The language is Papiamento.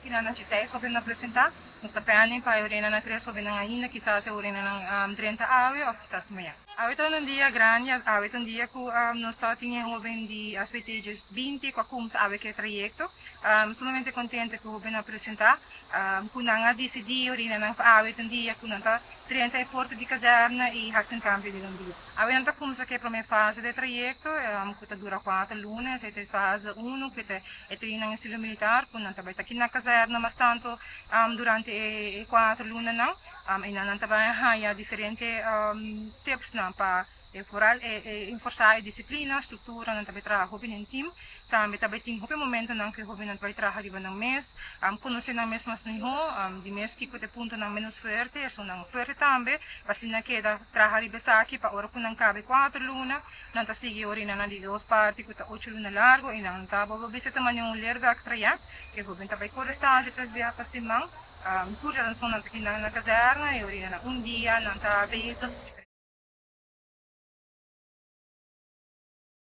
Kina na 16 hóben a presentá. Nos ta pending pa e orenanan tres hóbennan ainda, kisas e orenanan 30 awe òf kisas mañan. Awe ta un dia grandi, awe ta un dia ku nos ta tin e hóben di SBT 20 ku a kuminsá awe ku e trayekto. Sumamente kontentu ku e hóbennan a presentá, ku nan a disidí orenanan pa awe ta un dia ku nan ta drenta e porta di kazèrna i hasi un kambio den nan bida. Awe nan ta kuminsá ku e promé fase di e trayekto, ku ta dura 4 luna. Esei ta e fase 1, ku ta e training estilo militar, ku nan ta bai ta aki na kazèrna mas tantu durante e 4 lunanan. I nan ta bai haña diferente tipsnan pa vooral enforsá e disiplina, struktura. Nan ta bai traha hopi den team. Tambe ta bai tin hopi momentonan ku e hóbennan ta bai traha riba nan mes, konosé nan mes mas mihó, di mes kiko ta e puntonan ménos fuerte, esunnan fuerte tambe, pa asina keda traha riba esaki pa ora ku nan kaba e 4 luna, nan ta sigui orina di dos parti ku ta 8 luna largu i nan ta bo bisa ta manera un leerwerktraject. E hóben ta bai kore stage tres biaha pa siman. Tur nan ta aki na kazèrna i orina un dia nan ta bezig.